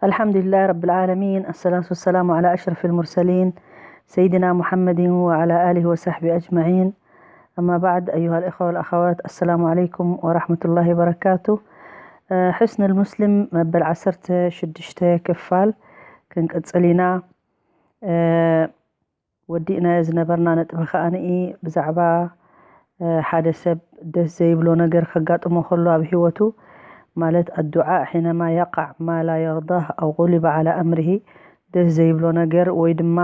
الحمد لله رب العالمين، الصلاة والسلام على أشرف المرسلين سيدنا محمد وعلى آله وصحبه أجمعين. أما بعد، أيها الإخوة والأخوات، السلام عليكم ورحمة الله وبركاته. ሕስኑል ሙስሊም መበል ዓሰርተ ሽዱሽተ ክፋል ክንቅጽል ኢና። ወዲእናዮ ዝነበርና ነጥቢ ከኣ ንኢ ብዛዕባ ሓደ ሰብ ደስ ዘይብሎ ነገር ከጋጥሞ ከሎ ኣብ ህይወቱ፣ ማለት ኣዱዓእ ሒነማ የቃዕ ማ ላ የርዳህ ኣው ጉሊበ ዓላ ኣምርሂ፣ ደስ ዘይብሎ ነገር ወይ ድማ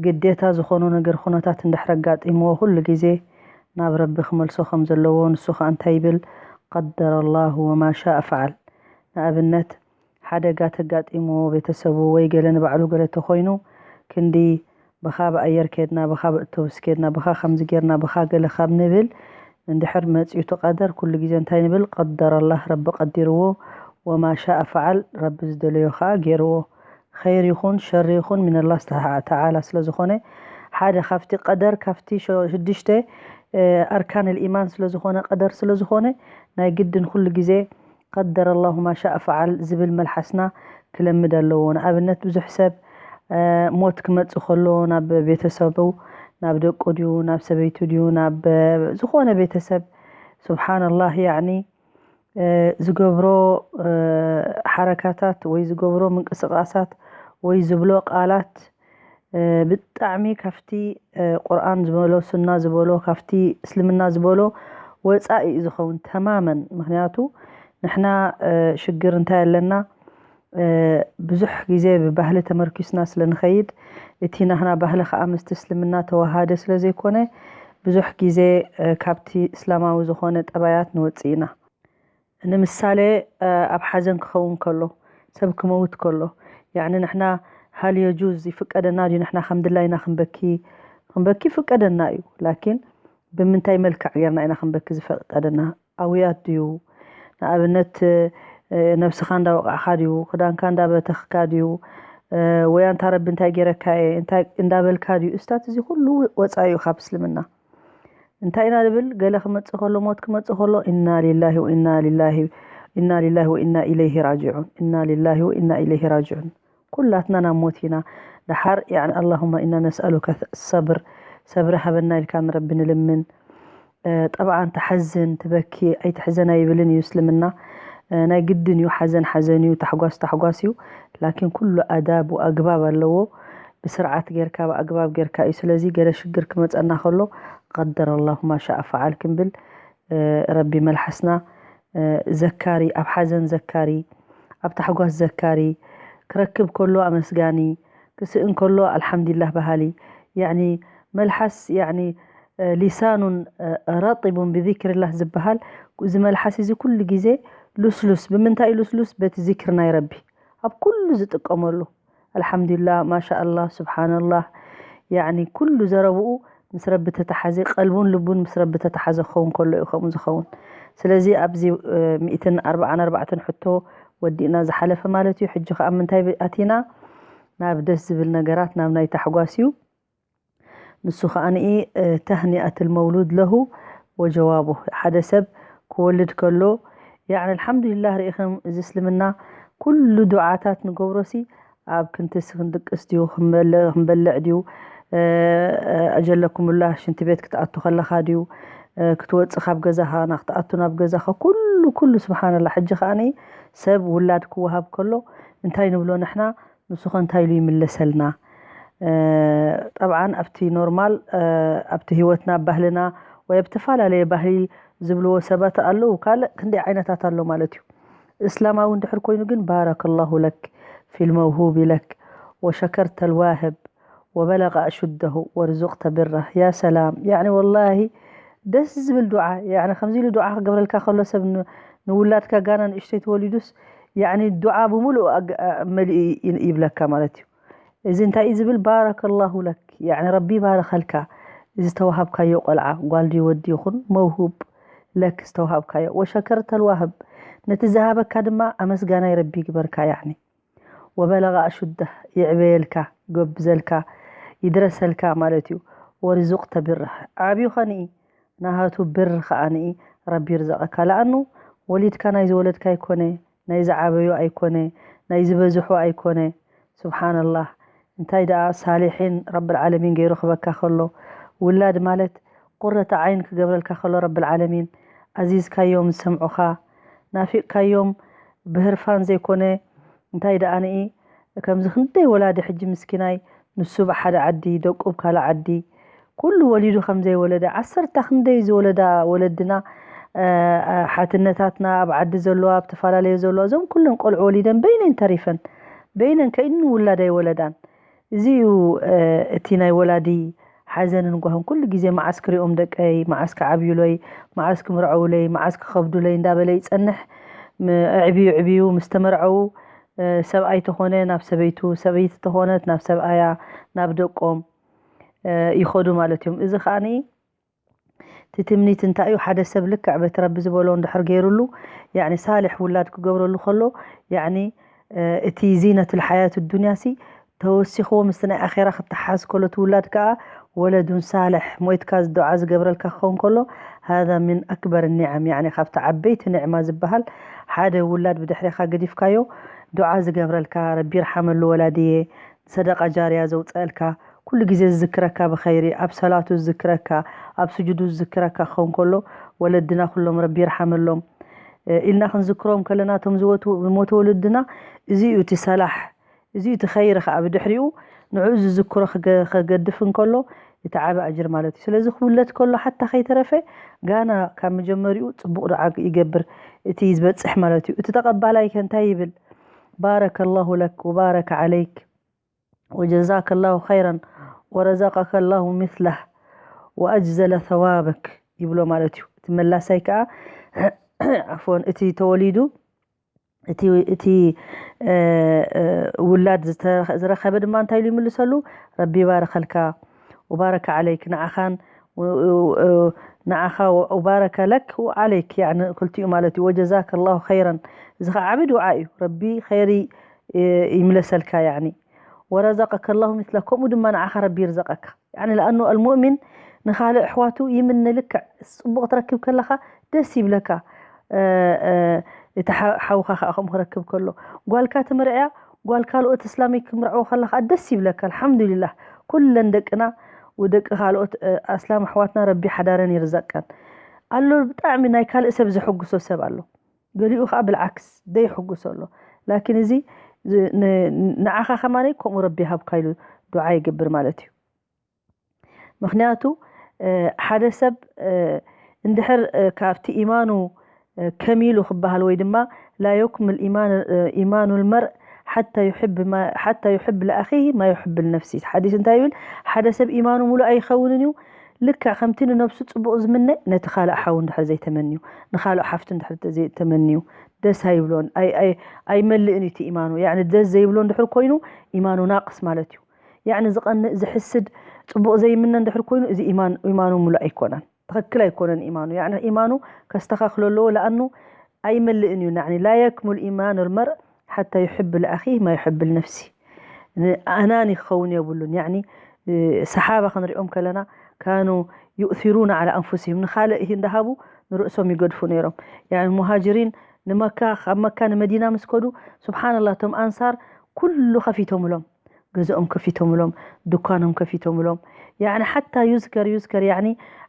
ግዴታ ዝኾኖ ነገር ኩነታት እንድሕር ኣጋጢምዎ ኩሉ ግዜ ናብ ረቢ ክመልሶ ከም ዘለዎ፣ ንሱ ከኣ እንታይ ይብል? ቀደረ ላሁ ወማ ሻእ ፈዓል። ንኣብነት ሓደጋ ተጋጢምዎ ቤተሰቡ ወይ ገለ ንባዕሉ ገለ ተኾይኑ ክንዲ ብኻ ብኣየር ኬድና፣ ብኻ ብእቶብስ ኬድና፣ ብኻ ከምዚ ጌርና፣ ብኻ ገለ ካብ ንብል፣ እንድሕር መጺኡ እቲ ቀደር ኩሉ ግዜ እንታይ ንብል? ቀደረ ላህ፣ ረቢ ቀዲርዎ፣ ወማ ሻእ ፈዓል፣ ረቢ ዝደለዮ ከኣ ጌርዎ። ኸይር ይኹን ሸር ይኹን ሚነላህ ተዓላ ስለ ዝኾነ፣ ሓደ ካብቲ ቀደር ካብቲ ሽዱሽተ ኣርካን ልኢማን ስለ ዝኾነ፣ ቀደር ስለ ዝኾነ፣ ናይ ግድን ኩሉ ግዜ ቀደረ ላሁ ማ ሻእ ፈዓል ዝብል መልሓስና ክለምድ ኣለዎ። ንኣብነት ብዙሕ ሰብ ሞት ክመጽእ ከሎ ናብ ቤተሰቡ፣ ናብ ደቁ ድዩ ናብ ሰበይቱ ድዩ ናብ ዝኾነ ቤተሰብ፣ ሱብሓነላህ፣ ያዕኒ ዝገብሮ ሓረካታት ወይ ዝገብሮ ምንቅስቃሳት ወይ ዝብሎ ቃላት ብጣዕሚ ካብቲ ቁርኣን ዝበሎ፣ ሱና ዝበሎ፣ ካብቲ እስልምና ዝበሎ ወፃኢ እዩ ዝኸውን ተማመን። ምክንያቱ ንሕና ሽግር እንታይ ኣለና? ብዙሕ ግዜ ብባህሊ ተመርኪስና ስለ ንኸይድ፣ እቲ ናህና ባህሊ ከዓ ምስቲ እስልምና ተወሃደ ስለ ዘይኮነ፣ ብዙሕ ግዜ ካብቲ እስላማዊ ዝኾነ ጠባያት ንወፅእ ኢና። ንምሳሌ ኣብ ሓዘን ክኸውን ከሎ፣ ሰብ ክመውት ከሎ፣ ያዕኒ ንሕና ሃል የጁዝ ይፍቀደና ድዩ ንሕና ከም ድላይና ክንበኪ? ክንበኪ ይፍቀደና እዩ። ላኪን ብምንታይ መልክዕ ጌርና ኢና ክንበኪ ዝፈቀደና? ኣውያት ድዩ? ንኣብነት ነብስኻ እንዳወቃዕካ ድዩ? ክዳንካ እንዳበተኽካ ድዩ? ወይ ኣንታ ረቢ እንታይ ጌረካ እየ እንታይ እንዳበልካ ድዩ? እስታት እዚ ኩሉ ወፃኢ እዩ ካብ እስልምና። እንታይ ኢና ንብል? ገለ ክመጽእ ከሎ፣ ሞት ክመጽእ ከሎ፣ ኢና ሊላሂ ወኢና ሊላሂ፣ ኢና ሊላሂ ወኢና ኢለይሂ ራጂዑን፣ ኢና ሊላሂ ወኢና ኢለይሂ ራጂዑን። ኩላትና ናብ ሞት ኢና። ደሓር፣ ያዕኒ፣ ኣላሁማ ኢና ነስኣሉከ ሰብር፣ ሰብሪ ሃበና ኢልካ ንረቢ ንልምን። ጠብዓን ትሓዝን፣ ትበኪ፣ ኣይትሕዘን ኣይብልን እዩ እስልምና። ናይ ግድን እዩ፣ ሓዘን ሓዘን እዩ፣ ታሕጓስ ታሕጓስ እዩ። ላኪን ኩሉ ኣዳብ ወኣግባብ ኣለዎ። ብስርዓት ጌርካ፣ ብኣግባብ ጌርካ እዩ። ስለዚ ገለ ሽግር ክመጸና ከሎ፣ ቀደረ ኣላሁ ማ ሻእ ፈዓል ክንብል፣ ረቢ መልሓስና ዘካሪ፣ ኣብ ሓዘን ዘካሪ፣ ኣብ ታሕጓስ ዘካሪ፣ ክረክብ ከሎ ኣመስጋኒ፣ ክስእን ከሎ ኣልሓምዱሊላህ በሃሊ። ያዕኒ መልሓስ፣ ያዕኒ ሊሳኑን ረጢቡን ብዚክሪላህ ዝበሃል፣ እዚ መልሓስ እዚ ኩሉ ግዜ ልስሉስ። ብምንታይ እዩ ልስሉስ? በቲ ዚክሪ ናይ ረቢ። ኣብ ኩሉ ዝጥቀመሉ። ኣልሓምዱሊላህ፣ ማሻኣላህ፣ ሱብሓነላህ። ያዕኒ ኩሉ ዘረብኡ ምስ ረቢ ተተሓዘ፣ ቀልቡን ልቡን ምስ ረቢ ተተሓዘ ክኸውን ከሎ እዩ ከምኡ ዝኸውን። ስለዚ ኣብዚ ሚእትን ኣርባዓን ኣርባዕተን ሕቶ ወዲእና ዝሓለፈ ማለት እዩ። ሕጂ ከኣ ምንታይ ኣቲና? ናብ ደስ ዝብል ነገራት፣ ናብ ናይ ታሕጓስ እዩ። ንሱ ከኣ ንኢ ተህኒኣት ልመውሉድ ለሁ ወጀዋቡ። ሓደ ሰብ ክወልድ ከሎ፣ ያዕኒ ኣልሓምዱሊላህ ርኢኽም፣ እዚ እስልምና ኩሉ ዱዓታት ንገብሮሲ ኣብ ክንትስ ክንድቅስ ድዩ፣ ክንበልዕ ድዩ፣ ኣጀለኩምላ ሽንቲ ቤት ክትኣቱ ከለኻ ድዩ፣ ክትወፅእ ካብ ገዛኻ፣ ናክትኣቱ ናብ ገዛኻ፣ ኩሉ ኩሉ ስብሓንላ። ሕጂ ከኣ ንኢ ሰብ ውላድ ክወሃብ ከሎ እንታይ ንብሎ ንሕና? ንሱ ኸ እንታይ ኢሉ ይምለሰልና? ጠብዓን ኣብቲ ኖርማል ኣብቲ ህይወትና ባህልና ወይ ኣብ ተፈላለየ ባህሊ ዝብልዎ ሰባት ኣለዉ። ካልእ ክንደይ ዓይነታት ኣሎ ማለት እዩ። እስላማዊ እንድሕር ኮይኑ ግን ባረከላሁ ለክ ፊል መውሁቢ ለክ ወሸከርተ ልዋህብ ወበለቀ ኣሹደሁ ወርዙቅተ ብረህ። ያ ሰላም። ያዕኒ ወላሂ ደስ ዝብል ዱዓ። ያዕኒ ከምዚ ኢሉ ዱዓ ክገብረልካ ከሎ ሰብ ን- ንውላድካ ጋና ንእሽተይ ተወሊዱስ ያዕኒ ዱዓ ብምሉእ ኣግ- ኣ- መሊኡ ይ- ይብለካ ማለት እዩ። እዚ እንታይ እዩ ዝብል? ባረከላሁ ለክ፣ ያዕኒ ረቢ ይባርኸልካ። እዚ ዝተዋሃብካዮ ቆልዓ ጓል ድዩ ወዲ ይኹን መውሁብ ለክ ዝተዋሃብካዮ ወሸከርተ ልዋህብ ነቲ ዝሃበካ ድማ ኣመስጋናይ ረቢ ይግበርካ። ያዕኒ ወበለጋ ኣሹደህ የዕበየልካ፣ ይጎብዘልካ፣ ይድረሰልካ ማለት እዩ። ወርዙቅ ተብርህ ዓብዩ ኸንኢ ናሃቱ ብር ኸኣ ንኢ ረቢ ይርዘቐካ። ለኣኑ ወሊድካ ናይ ዝወለድካ ኣይኮነ፣ ናይ ዝዓበዩ ኣይኮነ፣ ናይ ዝበዝሑ ኣይኮነ። ስብሓንላህ። እንታይ ደኣ ሳሊሒን ረብል ዓለሚን ገይሩ ክበካ ከሎ፣ ውላድ ማለት ቁረተ ዓይን ክገብረልካ ከሎ ረብል ዓለሚን፣ ኣዚዝካዮም ዝሰምዑኻ፣ ናፊቕካዮም ብህርፋን ዘይኮነ፣ እንታይ ደኣ ንኢ ከምዚ ክንደይ ወላዲ ሕጂ ምስኪናይ፣ ንሱ ብሓደ ዓዲ፣ ደቁ ብካልእ ዓዲ፣ ኩሉ ወሊዱ ከም ዘይወለደ፣ ዓሰርታ ክንደይ ዝወለዳ ወለድና፣ ሓትነታትና ኣብ ዓዲ ዘለዋ፣ ኣብ ተፈላለየ ዘለዋ፣ እዞም ኩሎም ቆልዑ ወሊደን በይነን ተሪፈን፣ በይነን ከይኑ ውላድ ኣይወለዳን። እዚ እዩ እቲ ናይ ወላዲ ሓዘንን ጓህን። ኩሉ ግዜ መዓስ ክሪኦም ደቀይ፣ መዓስ ክዓብዩለይ፣ መዓስ ክምርዐውለይ፣ መዓስ ክኸብዱለይ እንዳበለ ይጸንሕ። ኣዕብዩ ኣዕብዩ ምስ ተመርዐው፣ ሰብኣይ ተኾነ ናብ ሰበይቱ፣ ሰበይቲ ተኾነት ናብ ሰብኣያ፣ ናብ ደቆም ይኸዱ ማለት እዮም። እዚ ከዓኒ እቲ ትምኒት እንታይ እዩ? ሓደ ሰብ ልክዕ በቲ ረቢ ዝበሎ እንድሕር ገይሩሉ፣ ያኒ ሳልሕ ውላድ ክገብረሉ ከሎ፣ ያኒ እቲ ዚነት ልሓያት ዱንያ ሲ ተወሲኽዎ ምስቲ ናይ ኣኼራ ክተሓዝ ከሎ፣ እቲ ውላድ ከኣ ወለዱን ሳልሕ፣ ሞይትካ ዱዓ ዝገብረልካ ክኸውን ከሎ፣ ሃዛ ምን ኣክበር ኒዓም፣ ያኒ ካብቲ ዓበይቲ ኒዕማ ዝበሃል፣ ሓደ ውላድ ብድሕሬኻ ገዲፍካዮ፣ ዱዓ ዝገብረልካ፣ ረቢ ይርሓመሉ ወላድየ፣ ሰደቃ ጃርያ ዘውፀእልካ፣ ኩሉ ግዜ ዝዝክረካ ብኸይሪ፣ ኣብ ሰላቱ ዝዝክረካ፣ ኣብ ስጁዱ ዝዝክረካ ክኸውን ከሎ፣ ወለድና ኩሎም ረቢ ይርሓመሎም ኢልና ክንዝክሮም ከለና፣ እቶም ዝሞቱ ወለድና፣ እዚ እዩ እቲ ሰላሕ፣ እዚ እዩ እቲ ኸይሪ ከዓ ብድሕሪኡ ንዕኡ ዝዝክሮ ከገድፍ እንከሎ እቲ ዓቢ ኣጅር ማለት እዩ። ስለዚ ክውለድ ከሎ ሓታ ከይተረፈ ጋና ካብ መጀመሪኡ ጽቡቕ ዱዓ ይገብር እቲ ዝበጽሕ ማለት እዩ። እቲ ተቐባላይ ከ እንታይ ይብል? ባረከ ላሁ ለክ ወባረከ ዓለይክ ወጀዛከ ላሁ ኸይረን ወረዘቀከ ላሁ ምስላህ ወኣጅዘለ ሰዋበክ ይብሎ ማለት እዩ። እቲ መላሳይ ከዓ ዓፎን እቲ ተወሊዱ እቲ እቲ ውላድ ዝረኸበ ድማ እንታይ ኢሉ ይምልሰሉ? ረቢ ይባርኸልካ፣ ውባረከ ዓለይክ፣ ንዓኻን ንዓኻ ውባረከ ለክ ወዓለይክ፣ ያኒ ክልቲኡ ማለት እዩ። ወጀዛከ ላሁ ኸይረን፣ እዚ ኸዓ ዓቢ ድውዓ እዩ። ረቢ ኸይሪ ይምለሰልካ፣ ያኒ ወረዘቀከ ላሁ ሚስላ፣ ከምኡ ድማ ንዓኻ ረቢ ይርዘቀካ። ያኒ ለኣኑ ኣልሙእሚን ንኻልእ ኣሕዋቱ ይምነ፣ ልክዕ ጽቡቕ ትረክብ ከለኻ ደስ ይብለካ። እቲ ሓውኻ ከዓ ከምኡ ክረክብ ከሎ፣ ጓልካ ትምርዕያ፣ ጓል ካልኦት እስላመይ ክምርዕዎ ከላ ከዓ ደስ ይብለካ። ኣልሓምዱሊላህ ኩለን ደቅና ወደቂ ካልኦት ኣስላም ኣሕዋትና ረቢ ሓዳረን ይርዘቀን። ኣሎ ብጣዕሚ ናይ ካልእ ሰብ ዘሐጉሶ ሰብ ኣሎ፣ ገሊኡ ከዓ ብልዓክስ ደይሕጉሶ ኣሎ። ላኪን እዚ ንዓኻ ከማነይ ከምኡ ረቢ ይሃብካ ኢሉ ዱዓ ይገብር ማለት እዩ። ምኽንያቱ ሓደ ሰብ እንድሕር ካብቲ ኢማኑ ከሚሉ ክበሃል ወይ ድማ ላ የክሙል ኢማኑ ልመርእ ሓታ ዩሕብ ልኣኺህ ማ ዩሕብ ልነፍሲ። ሓዲስ እንታይ ይብል? ሓደ ሰብ ኢማኑ ሙሉእ ኣይኸውንን እዩ ልክዕ ከምቲ ንነብሱ ጽቡቕ ዝምነ ነቲ ካልእ ሓው እንድሕር ዘይተመንዩ፣ ንኻልእ ሓፍቱ እንድሕር ዘይተመንዩ ደስ ኣይብሎን፣ ኣይመልእን እዩ እቲ ኢማኑ። ያኒ ደስ ዘይብሎ እንድሕር ኮይኑ ኢማኑ ናቕስ ማለት እዩ። ያኒ ዝቐንእ ዝሕስድ ጽቡቕ ዘይምነ እንድሕር ኮይኑ እዚ ኢማን ኢማኑ ሙሉእ ኣይኮነን፣ ትኽክል ኣይኮነን ኢማኑ። ያኒ ኢማኑ ከስተኻኽሎ ኣለዎ። ለኣኑ ኣይመልእን እዩ። ያኒ ላ የክሙል ኢማኑ ልመርእ ሓታ ዩሕብ ልኣኺህ ማ ዩሕብ ልነፍሲ። ኣናኒ ክኸውን የብሉን። ያኒ ሰሓባ ክንሪኦም ከለና ካኑ ዩእሲሩና ዓላ ኣንፉሲሂም፣ ንኻልእ እንዳሃቡ ንርእሶም ይገድፉ ነይሮም። ያኒ ሙሃጅሪን ንመካ ካብ መካ ንመዲና ምስ ከዱ ስብሓንላህ እቶም ኣንሳር ኩሉ ከፊቶምሎም፣ ገዝኦም ከፊቶምሎም፣ ድኳኖም ከፊቶምሎም። ያኒ ሓታ ዩዝከር ዩዝከር ያኒ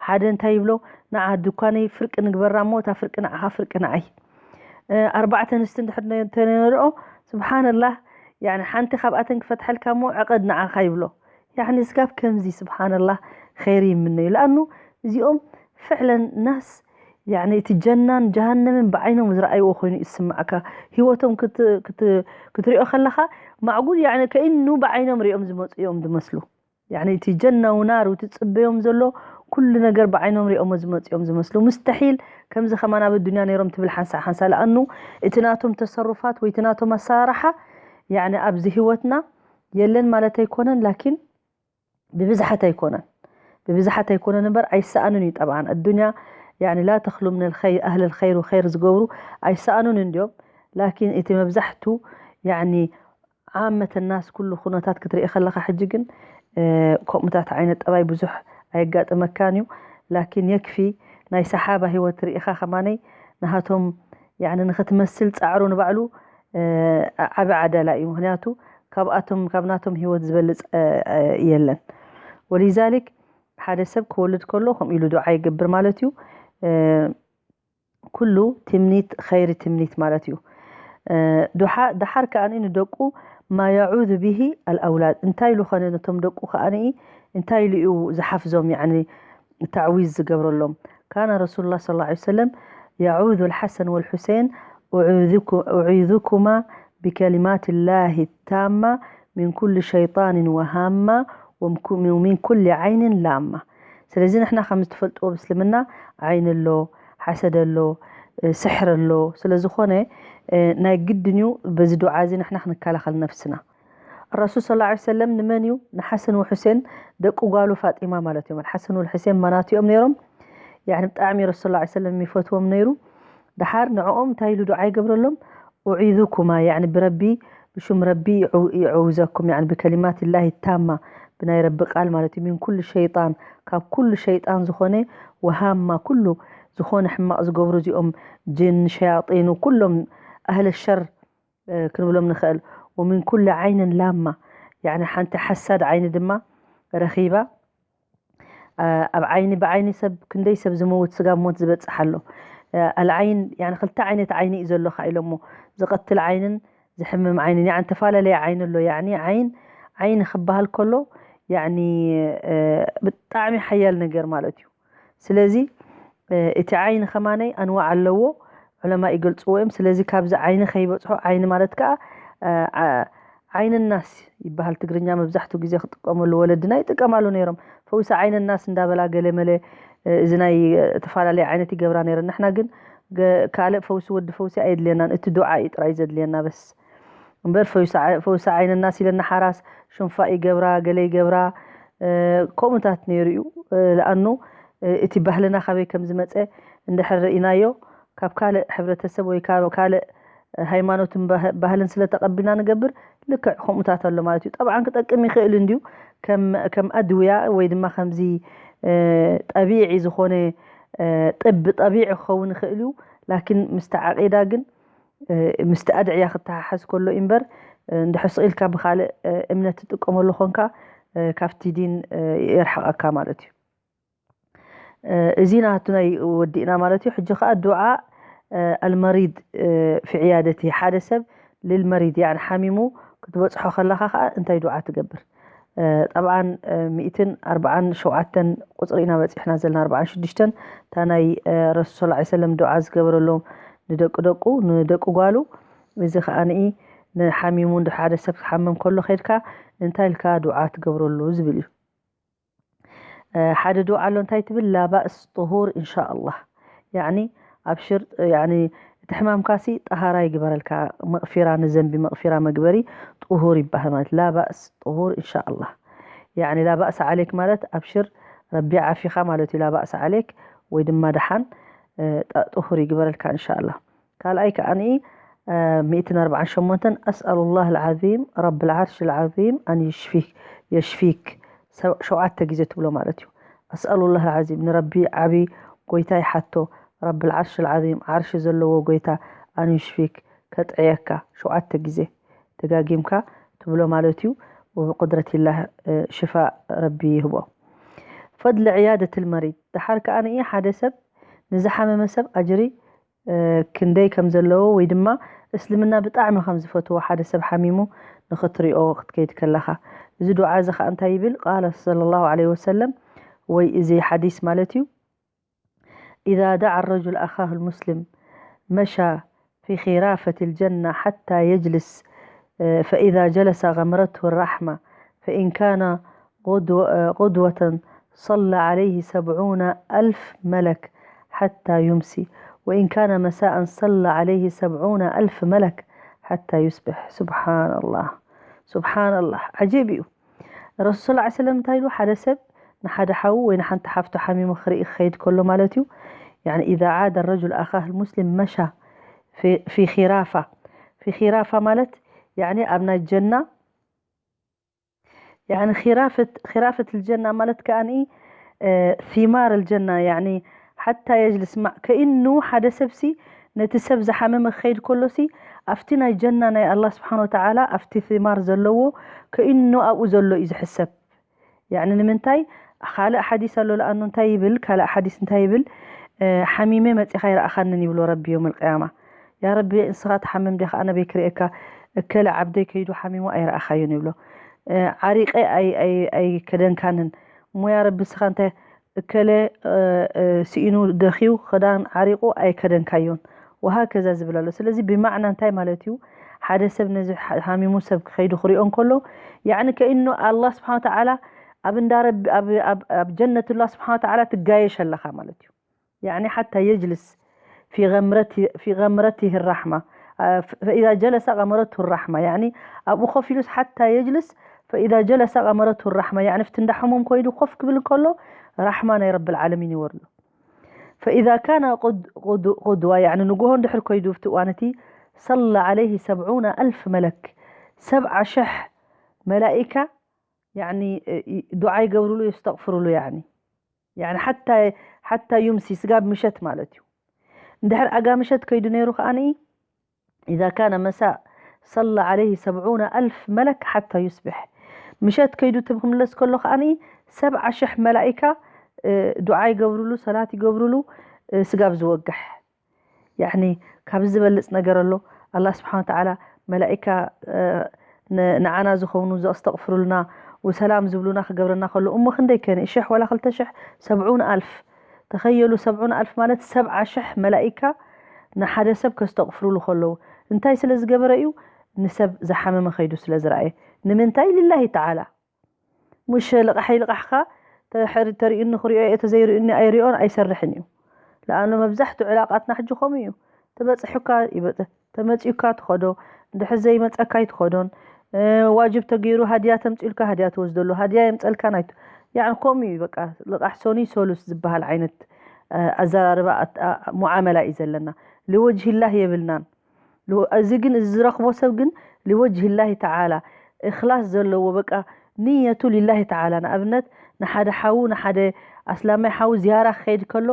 ሓደ እንታይ ይብሎ፣ ንዓ ድኳነይ ፍርቂ ንግበራ እሞ እታ ፍርቂ ንዓኻ ፍርቂ ንዓይ። ኣርባዕተ ኣንስቲ እንድሕር ተነርኦ ስብሓንላህ ያኒ ሓንቲ ካብኣተን ክፈትሐልካ እሞ ዕቐድ ንዓኻ ይብሎ። ያኒ ስጋብ ከምዚ ስብሓንላህ ኸይሪ ይምነዩ። ለኣኑ እዚኦም ፍዕለን ናስ ያኒ እቲ ጀናን ጀሃነምን ብዓይኖም ዝረኣይዎ ኮይኑ ይስማዕካ። ህይወቶም ክትሪኦ ከለኻ ማዕጉል ያኒ ከይኑ ብዓይኖም ሪኦም ዝመፁ እዮም ዝመስሉ። ያኒ እቲ ጀና ውናር እቲ ፅበዮም ዘሎ ኩሉ ነገር ብዓይኖም ሪኦሞ ዝመፁ እዮም ዝመስሉ። ሙስተሒል ከምዚ ከማን ኣብ ኣዱንያ ነይሮም ትብል ሓንሳ ሓንሳ። ለኣኑ እቲ ናቶም ተሰሩፋት ወይ እቲ ናቶም ኣሰራርሓ ያኒ ኣብዚ ህይወትና የለን ማለት ኣይኮነን፣ ላኪን ብብዝሓት ኣይኮነን ብብዝሓት ኣይኮነን እምበር ኣይሰኣንን እዩ። ጠብዓን ኣዱንያ ያኒ ላ ተኽሉ ምን ኣህል ልኸይር ዝገብሩ ኣይሰኣኑን እንድዮም። ላኪን እቲ መብዛሕቱ ያኒ ዓመተ ናስ ኩሉ ኩነታት ክትርኢ ከለኻ ሕጂ ግን ከምኡታት ዓይነት ጠባይ ብዙሕ ኣየጋጥመካን እዩ። ላኪን የክፊ ናይ ሰሓባ ህይወት ርኢኻ ከማነይ ንሃቶም ያኒ ንኽትመስል ፃዕሩ ንባዕሉ ዓቢ ዓደላ እዩ። ምክንያቱ ካብኣቶም ካብ ናቶም ህይወት ዝበልጽ የለን። ወሊዛሊክ ሓደ ሰብ ክወልድ ከሎ ከምኡ ኢሉ ዱዓ ይገብር ማለት እዩ። ኩሉ ትምኒት ኸይሪ ትምኒት ማለት እዩ። ድሓር ከኣ ንደቁ ማ የዑዙ ብሂ ኣልኣውላድ እንታይ ኢሉ ኸነ ነቶም ደቁ ከኣ እንታይ ኢሉ እዩ ዝሓፍዞም ያኒ ታዕዊዝ ዝገብረሎም። ካነ ረሱሉላህ ሰለላሁ ዐለይሂ ወሰለም የዑዙ ልሓሰን ወልሑሴን ኡዒዙኩማ ብከሊማት ላሂ ታማ ሚን ኩሊ ሸይጣንን ወሃማ ወሚን ኩሊ ዓይንን ላማ። ስለዚ ንሕና ከም ዝትፈልጥዎ ብእስልምና ዓይኒ ኣሎ፣ ሓሰድ ኣሎ፣ ስሕር ኣሎ። ስለዝኾነ ናይ ግድን እዩ በዚ ዱዓ እዚ ንሕና ክንከላኸል ነፍስና። ረሱል ሰለላሁ ዐለይሂ ወሰለም ንመን እዩ ንሓሰን ወሑሴን ደቂ ጓሉ ፋጢማ ማለት እዮም። ሓሰን ወልሑሴን ማናት እዮም ነይሮም። ያኒ ብጣዕሚ ረሱል ሰለላሁ ዐለይሂ ወሰለም ይፈትዎም ነይሩ። ድሓር ንዕኦም እንታይ ኢሉ ዱዓ ይገብረሎም? ኡዒዙኩማ ያኒ ብረቢ ብሹም ረቢ ይዕውዘኩም ያኒ ብከሊማት ላሂ ታማ ብናይ ረቢ ቃል ማለት እዩ። ሚን ኩሉ ሸይጣን ካብ ኩሉ ሸይጣን ዝኾነ ወሃማ ኩሉ ዝኾነ ሕማቕ ዝገብሩ እዚኦም ጅን ሸያጢኑ ኩሎም ኣህለ ሸር ክንብሎም ንኽእል። ወሚን ኩሊ ዓይንን ላማ ያኒ ሓንቲ ሓሳድ ዓይኒ ድማ ረኺባ ኣብ ዓይኒ ብዓይኒ ሰብ ክንደይ ሰብ ዝመውት ስጋብ ሞት ዝበፅሕ ኣሎ። ኣልዓይን ያኒ ክልተ ዓይነት ዓይኒ እዩ ዘሎ ከ ኢሎሞ ዝቐትል ዓይንን ዝሕምም ዓይንን ያኒ ተፈላለየ ዓይኒ ኣሎ። ያኒ ዓይን ዓይኒ ክበሃል ከሎ ያኒ ብጣዕሚ ሓያል ነገር ማለት እዩ። ስለዚ እቲ ዓይኒ ከማነይ ኣንዋዕ ኣለዎ። ዑለማ ይገልፅዎ እዮም። ስለዚ ካብዚ ዓይኒ ከይበፅሖ ዓይኒ ማለት ከዓ ዓይኒ ናስ ይበሃል ትግርኛ መብዛሕትኡ ግዜ ክጥቀመሉ ወለድና ይጥቀማሉ ነይሮም። ፈውሲ ዓይኒ ናስ እንዳበላ ገለ መለ እዚ ናይ ተፈላለየ ዓይነት ይገብራ ነይረን። ንሕና ግን ካልእ ፈውሲ ወዲ ፈውሲ ኣየድልየናን እቲ ዱዓ እዩ ጥራይ ዘድልየና በስ። እምበር ፈውሲ ዓይኒ ናስ ኢለና ሓራስ ሽንፋእ ይገብራ ገለ ይገብራ ከምኡታት ነይሩ እዩ። ለኣኑ እቲ ባህልና ካበይ ከም ዝመፀ እንድሕር ርኢናዮ ካብ ካልእ ሕብረተሰብ ወይ ካብ ካልእ ሃይማኖትን ባህልን ስለ ተቐቢልና ንገብር ልክዕ ከምኡታት ኣሎ ማለት እዩ። ጠብዓን ክጠቅም ይኽእል እንድዩ ከም ኣድውያ ወይ ድማ ከምዚ ጠቢዒ ዝኾነ ጥብ ጠቢዒ ክኸውን ይኽእል እዩ። ላኪን ምስቲ ዓቂዳ ግን ምስቲ ኣድዕያ ክተሓሓዝ ከሎ እምበር እንድሕር ስቕ ኢልካ ብኻልእ እምነት ትጥቀመሉ ኾንካ ካብቲ ዲን የርሕቐካ ማለት እዩ። እዚ ናቱ ናይ ወዲእና ማለት እዩ። ሕጂ ከዓ ዱዓ ኣልመሪድ ፊ ዕያደቲ ሓደ ሰብ ልልመሪድ ያኒ ሓሚሙ ክትበፅሖ ከለኻ ከዓ እንታይ ዱዓ ትገብር? ጠብዓን ሚእትን ኣርብዓን ሸውዓተን ቁፅሪ ኢና በፂሕና ዘለና ኣርብዓን ሽዱሽተን እታ ናይ ረሱል ሰለላሁ ዐለይሂ ወሰለም ዱዓ ዝገበረሎም ንደቂ ደቁ ንደቂ ጓሉ። እዚ ከዓ ንኢ ንሓሚሙ እንደ ሓደ ሰብ ክሓመም ከሎ ከይድካ እንታይ ኢልካ ዱዓ ትገብረሉ ዝብል እዩ። ሓደ ዱዓ ኣሎ እንታይ ትብል ላባእስ ጥሁር ኢንሻኣላህ። ያኒ ኣብሽር ያኒ እቲ ሕማምካሲ ጠሃራ ይግበረልካ። መቕፊራ ንዘንቢ መቕፊራ መግበሪ ጥሁር ይበሃል ማለት ላባእስ ጥሁር ኢንሻኣላህ። ያኒ ላባእስ ዓሌክ ማለት ኣብሽር ረቢ ዓፊኻ ማለት እዩ። ላባእስ ዓሌክ ወይ ድማ ደሓን ጥሁር ይግበረልካ ኢንሻኣላህ። ካልኣይ ከዓኒ ሚእትን ኣርብዓን ሸሞንተን ኣስኣሉላህ ልዓዚም ረቢ ልዓርሽ ልዓዚም ኣን የሽፊክ ሸውዓተ ግዜ ትብሎ ማለት እዩ። ኣስኣሉላህ ልዓዚም ንረቢ ዓቢ ጎይታ ይሓቶ። ረቢ ልዓርሽ ልዓዚም ዓርሽ ዘለዎ ጎይታ ኣን የሽፊክ ከጥዕየካ ሸውዓተ ግዜ ደጋጊምካ ትብሎ ማለት እዩ። ወብቁድረቲላህ ሽፋእ ረቢ ይህቦ። ፈድሊ ዕያደት ልመሪድ ድሓር ከዓኒ ሓደ ሰብ ንዝሓመመ ሰብ ኣጅሪ ክንደይ ከም ዘለዎ ወይ ድማ እስልምና ብጣዕሚ ከም ዝፈትዎ ሓደ ሰብ ሓሚሙ ንኽትሪኦ ክትከይድ ከለኻ። እዚ ዱዓ እዚ ኸዓ እንታይ ይብል? ቃለ ሰለላሁ ዐለይሂ ወሰለም ወይ እዚ ሓዲስ ማለት እዩ። إذا دعا الرجل أخاه المسلم مشى في خرافة الجنة حتى يجلس فإذا جلس غمرته الرحمة فإن كان غدوة صلى عليه سبعون ألف ملك حتى يمسي وإن كان مساء صلى عليه سبعون ألف ملك حتى يصبح. سبحان الله سبحان الله عجيب እዩ። ረሱል ሰለላሁ ዐለይሂ ወሰለም እንታይ ኢሉ ሓደ ሰብ ንሓደ ሓዉ ወይ ንሓንቲ ሓፍቱ ሓሚሙ ክርኢ ክኸይድ ከሎ ማለት እዩ። يعني إذا عاد الرجل أخاه المسلم مشى في في خرافة في خرافة ማለት يعني ኣብ ናይ ጀና يعني خرافة خرافة الجنة ማለት ከዓኒ ثمار الجنة يعني حتى يجلس مع كأنه ሓደ ሰብሲ ነቲ ሰብ ዝሓመመ ክኸይድ ከሎሲ ኣብቲ ናይ ጀና ናይ ኣላህ ስብሓን ወተዓላ ኣብቲ ثمار ዘለዎ ከኢኑ ኣብኡ ዘሎ እዩ ዝሕሰብ። ያዕኒ ንምንታይ? ካልእ ሓዲስ ኣሎ። ለኣኑ እንታይ ይብል? ካልእ ሓዲስ እንታይ ይብል? ሓሚመ መፂኻ ይረኣኻንን ይብሎ ረቢ ዮም ልቅያማ። ያ ረቢ፣ ንስኻ ትሓምም ዲኻ? ኣነ በይ ክርእየካ? እከለ ዓብደይ ከይዱ ሓሚሙ ኣይረኣኻዮን ይብሎ። ዓሪቀ ኣይከደንካንን እሞ ያ ረቢ፣ ንስኻ እንታይ እከለ ስኢኑ ደኺዩ ክዳን ዓሪቑ ኣይከደንካዮን። ወሃከዛ ዝብል ኣሎ። ስለዚ ብማዕና እንታይ ማለት እዩ? ሓደ ሰብ ነዚ ሓሚሙ ሰብ ክኸይዱ ክሪኦ እንከሎ፣ ያዕኒ ከኢኑ ኣላህ ስብሓን ወተዓላ ኣብ እንዳ ረቢ ኣብ ጀነትላ ስብሓን ወተዓላ ትጋየሽ ኣለኻ ማለት እዩ። ያዕኒ ሓታ የጅልስ ፊ ገምረቲህ ራሕማ ፈኢዛ ጀለሰ ገመረቱ ራሕማ፣ ያዕኒ ኣብኡ ኮፍ ኢሉስ ሓታ የጅልስ ፈኢዛ ጀለሰ ገመረቱ ራሕማ፣ ያዕኒ ፍቲ እንዳ ሕሙም ኮይዱ ኮፍ ክብል እንከሎ ራሕማ ናይ ረብል ዓለሚን ይወርዶ። ፈኢዛ ካነ ቁድዋ፣ ያዕኒ ንግሆ እንድሕር ኮይዱ ኣብቲ እዋን እቲ ሰለ ዓለይህ ሰብዑነ ኣልፍ መለክ፣ ሰብዓ ሽሕ መላኢካ ያዕኒ ዱዓ ይገብርሉ የስተቕፍርሉ። ያዕኒ ያዕኒ ሓታ ሓታ ዩምሲ ስጋብ ምሸት ማለት እዩ። እንድሕር ኣጋ ምሸት ከይዱ ነይሩ ከኣ ንኢ إذا كان مساء صلى عليه سبعون ألف ملك حتى يصبح። ምሸት ከይዱ ትም ክምለስ ከሎ ከኣ ንኢ ሰብዓ ሽሕ መላኢካ ዱዓ ይገብርሉ፣ ሰላት ይገብርሉ ስጋብ ዝወግሕ። ያዕኒ ካብ ዝበልጽ ነገር ኣሎ። ኣላህ ስብሓን ወተዓላ መላኢካ ንዓና ዝኸውን ዘስተቕፍሩልና ወሰላም ዝብሉና ክገብረና ከሎ እሞ ክንደይ ከኒ ሽሕ ወላ ክልተ ሽሕ ሰብዑን ኣልፍ ተኸየሉ። ሰብዑን ኣልፍ ማለት ሰብዓ ሽሕ መላኢካ ንሓደ ሰብ ከስተቕፍሩሉ ከለዉ እንታይ ስለ ዝገበረ እዩ? ንሰብ ዝሓመመ ከይዱ ስለ ዝረኣየ። ንምንታይ? ሊላሂ ተዓላ። ሙሽ ልቓሕ ይልቓሕካ ተሪኡኒ ክሪኦ እየ ተዘይርእዩኒ ኣይሪኦን ኣይሰርሕን እዩ። ለኣኑ መብዛሕትኡ ዕላቃትና ሕጂ ከምኡ እዩ። ተበፅሑካ ይበፅ ተመፂኡካ ትኸዶ እንድሕር ዘይመፀካ ኣይትኸዶን። ዋጅብ ተገይሩ ሃድያ ተምፅኡልካ ሃድያ ትወስደሉ ሃድያ የምፀልካ ናይቱ ያዕኒ ከምኡ እዩ። በቃ ልቓሕ ሶኒ ሶሉስ ዝበሃል ዓይነት ኣዘራርባ ሙዓመላ እዩ ዘለና። ልወጅሂላህ የብልናን። እዚ ግን እዚ ዝረኽቦ ሰብ ግን ልወጅሂላሂ ተዓላ እኽላስ ዘለዎ በቃ ንየቱ ሊላሂ ተዓላ። ንኣብነት ንሓደ ሓዉ ንሓደ ኣስላማይ ሓዉ ዝያራ ክኸይድ ከሎ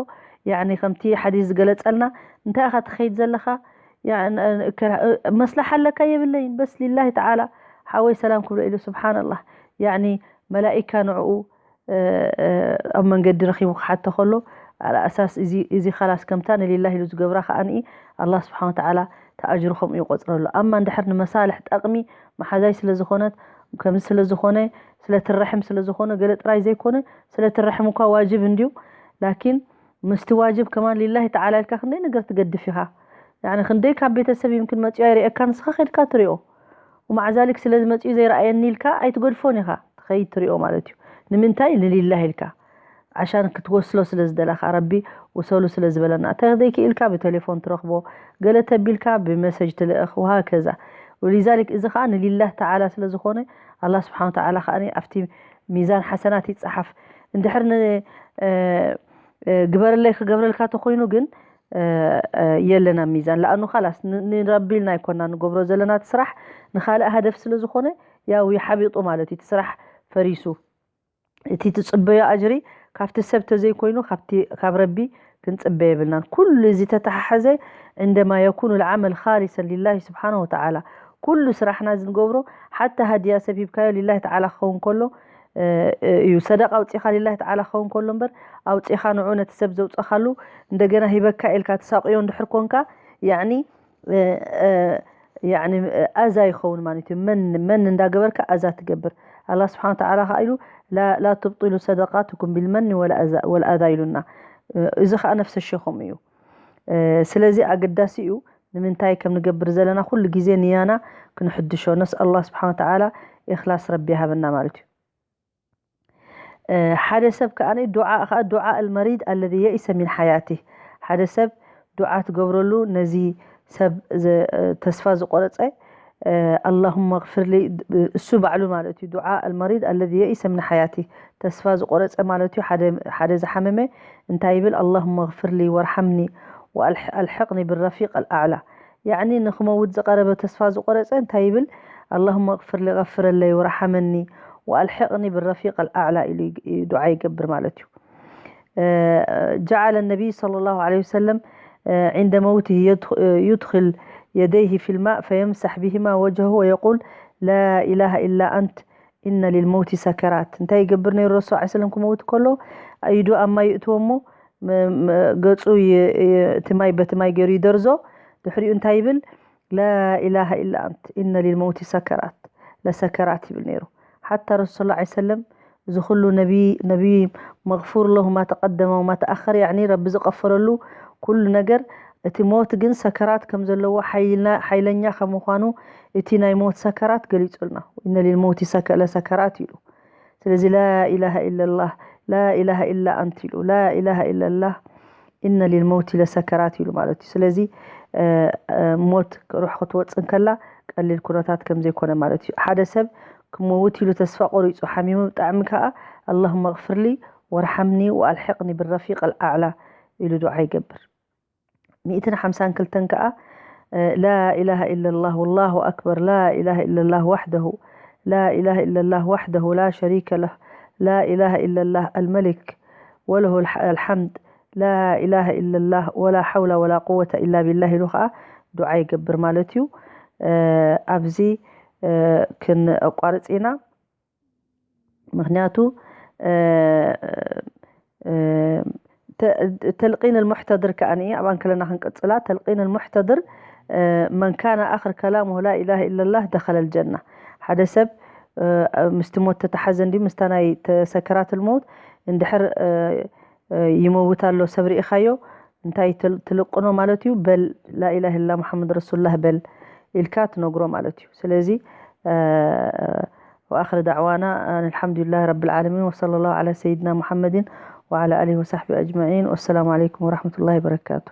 ያዕኒ ከምቲ ሓዲስ ዝገለጸልና እንታይ ኢኻ ትኸይድ ዘለኻ? መስላሓ ኣለካ የብለይን በስ ሊላሂ ተዓላ ሓወይ ሰላም ክብሎ ኢሉ ስብሓንላህ ያዕኒ መላኢካ ንዕኡ ኣብ መንገዲ ረኺቡ ክሓቶ ከሎ ኣልኣሳስ እዚ ኻላስ ከምታ ንሊላህ ኢሉ ዝገብራ ከኣ ንኢ ኣላህ ስብሓን ወተዓላ ተኣጅሩ ከምኡ ይቆፅረሉ። ኣማ እንድሕር ንመሳልሕ ጠቕሚ መሓዛይ ስለ ዝኾነት ከምዚ ስለ ዝኾነ ስለ ትረሕም ስለ ዝኾነ ገለ ጥራይ ዘይኮነ ስለ ትረሕም እኳ ዋጅብ እንድዩ ላኪን ምስቲ ዋጅብ ከማን ሊላሂ ተዓላ ኢልካ ክንደይ ነገር ትገድፍ ኢኻ። ያዕኒ ክንደይ ካብ ቤተሰብ ይምክን መፂኡ ኣይርእየካ ንስኻ ከድካ ትሪኦ። ومع ذلك ስለ ዝመፅኡ ዘይረኣየኒ ኢልካ ኣይትገድፎን ኢኻ ትኸይድ ትሪኦ ማለት እዩ። ንምንታይ ንሊላህ ኢልካ ዓሻን ክትወስሎ ስለ ዝደለኻ ረቢ ውሰሉ ስለ ዝበለና ተዘይክኢልካ ብቴሌፎን ትረኽቦ ገለ ተቢልካ ብመሰጅ ትልእኽ وهكذا ولذلك እዚ ከዓ ንሊላህ ተዓላ ስለ ዝኾነ ኣላህ ስብሓን ተዓላ ከዓ ኣብቲ ሚዛን ሓሰናት ይፀሓፍ እንድሕር ግበረለይ ክገብረልካ ተኮይኑ ግን የለን ኣብ ሚዛን ለኣኑ ካላስ ንረቢ ኢልና ኣይኮና ንገብሮ ዘለና እቲ ስራሕ ንካልእ ሃደፍ ስለ ዝኾነ ያው ይሓቢጡ ማለት እዩ እቲ ስራሕ ፈሪሱ እቲ ትፅበዮ ኣጅሪ ካብቲ ሰብ ተዘይኮይኑ ካብ ረቢ ክንፅበ የብልናን ኩሉ እዚ ተተሓሓዘ عندما يكون العمل خالصا لله سبحانه وتعالى ኩሉ ስራሕና ዝንገብሮ ሓታ ሃድያ ሰብ ሂብካዮ ሊላሂ ተዓላ ክኸውን ከሎ እዩ ሰደቃ ኣውፂኻ ሊላሂ ተዓላ ክኸውን ከሎ እምበር ኣውፂኻ ንዑ ነቲ ሰብ ዘውፀኻሉ እንደገና ሂበካ ኢልካ ትሳቕዮ እንድሕር ኮንካ ያዕኒ ያዕኒ ኣዛ ይኸውን ማለት እዩ መን መን እንዳገበርካ ኣዛ ትገብር ኣላ ስብሓን ተዓላ ከዓ ኢሉ ላ ትብጢሉ ሰደቃትኩም ቢልመኒ ወልኣዛ ኢሉና እዚ ከዓ ነፍሰ ሸኹም እዩ ስለዚ ኣገዳሲ እዩ ንምንታይ ከም ንገብር ዘለና ኩሉ ግዜ ንያና ክንሕድሾ ነስኣል ኣላህ ስብሓን ወተዓላ ኢኽላስ ረቢ ይሃበና ማለት እዩ ሓደ ሰብ ከዓ ዱዓ ከዓ ዱዓ ኣልመሪድ ኣለዚ የኢሰ ሚን ሓያቲ ሓደ ሰብ ዱዓ ትገብረሉ ነዚ ሰብ ተስፋ ዝቆረፀ ኣላሁመ ግፍር ሊ እሱ ባዕሉ ማለት እዩ ዱዓ ኣልመሪድ ኣለዚ የኢሰ ምን ሓያቲ ተስፋ ዝቆረፀ ማለት እዩ ሓደ ዝሓመመ እንታይ ይብል ኣላሁመ ግፍር ሊ ወርሓምኒ ወኣልሕቅኒ ብረፊቅ ኣልኣዕላ ያዕኒ ንክመውት ዝቀረበ ተስፋ ዝቆረፀ እንታይ ይብል ኣላሁመ ግፍር ሊ ገፍረለይ ወርሓመኒ ወኣልሕቅኒ ብረፊቅ ኣልኣዕላ ኢሉ ዱዓ ይገብር ማለት እዩ جعل النبي صلى الله عليه وسلم عند موته يدخ- يدخل يديه في الماء فيمسح بهما وجهه ويقول: لا إله إلا أنت، إن للموت سكرات. እንታይ ይገብር ነይሩ ረሱል ዐለይሂ ሰለም ክመውት ከሎ? ኢዱ ኣብ ማይ ይእትዎ እሞ፣ ገጹ እቲ ማይ በቲ ማይ ገይሩ ይደርዞ። ድሕሪኡ እንታይ ይብል? لا إله إلا أنت، إن للموت سكرات، لسكرات ይብል ነይሩ። ሓታ ረሱል ሰለላሁ ዐለይሂ ወሰለም እዚ ኩሉ ነቢ ነቢ መግፉር ለሁ ማ ተቀደመ ወማ ተኣኸር፣ ያዕኒ ረቢ ዝቀፈረሉ ኩሉ ነገር፣ እቲ ሞት ግን ሰከራት ከም ዘለዎ፣ ሓይልና- ሓይለኛ ከም ምዃኑ እቲ ናይ ሞት ሰከራት ገሊጹልና። ኢነ ሊልመውቲ ሰከ- ለሰከራት ኢሉ። ስለዚ ላኢላሃ ኢለላህ፣ ላኢላሃ ኢላ ኣንት ኢሉ፣ ላኢላሃ ኢለላህ፣ ኢነ ሊልመውቲ ለሰከራት ኢሉ ማለት እዩ። ስለዚ እ፣ እ፣ ሞት ሩሕ ክትወፅእ እንከላ ቀሊል ኩነታት ከም ዘይኮነ ማለት እዩ። ሓደ ሰብ ክመውት ኢሉ ተስፋ ቆሪፁ ሓሚሙ ብጣዕሚ ከዓ ኣላሁመ ግፍርሊ ወርሓምኒ ወኣልሕቅኒ ብረፊቅ ኣልኣዕላ ኢሉ ዱዓ ይገብር። ሚእትን ሓምሳን ክልተን ከዓ እ፣ ላ ኢላሃ ኢለላህ ወላሁ ኣክበር፣ ላ ኢላሃ ኢለላህ ዋሕደሁ፣ ላ ኢላሃ ኢለላህ ዋሕደሁ ላ ሸሪከ ለህ፣ ላ ኢላሃ ኢለላህ ኣልመሊክ ወለሁ ኣልሓምድ፣ ላ ኢላሃ ኢለላህ ወላ ሓውላ ወላ ቁወተ ኢላ ቢላህ ኢሉ ከዓ ዱዓ ይገብር ማለት እዩ። እ፣ ኣብዚ እ፣ ክነቋርፅ ኢና። ምክንያቱ እ፣ እ፣ ተ- ተልቂን ልሙሕተድር ከዓ ኣብኣን ከለና ክንቅፅላ። ተልቂን ልሙሕተድር መን ካነ ኣኽር ከላሙሁ ላ ኢላሃ ኢለላህ ደኸለ ልጀና። ሓደ ሰብ እ፣ ምስቲ ሞት ተተሓዘ እንዲ ምስታ ናይ ተሰከራት ልመውት እንድሕር እ፣ እ፣ ይመውት ኣሎ ሰብ ርኢኻዮ እንታይ ትል- ትልቅኖ ማለት እዩ? በል ላኢላሃ ኢላ ሙሓመድ ረሱሉላህ በል ኢልካ ትነግሮ ማለት እዩ። ስለዚ እ፣ ወኣኽር ዳዕዋና ኣን ኣልሓምዱሊላህ ረብል ዓለሚን ወሰለ ላሁ ዓላ ሰይድና ሙሓመድን ወዓላ ኣሊሂ ወሳሕቢ ኣጅመዒን። ወሰላሙ ዓለይኩም ወራሕመቱላሂ ወበረካቱ።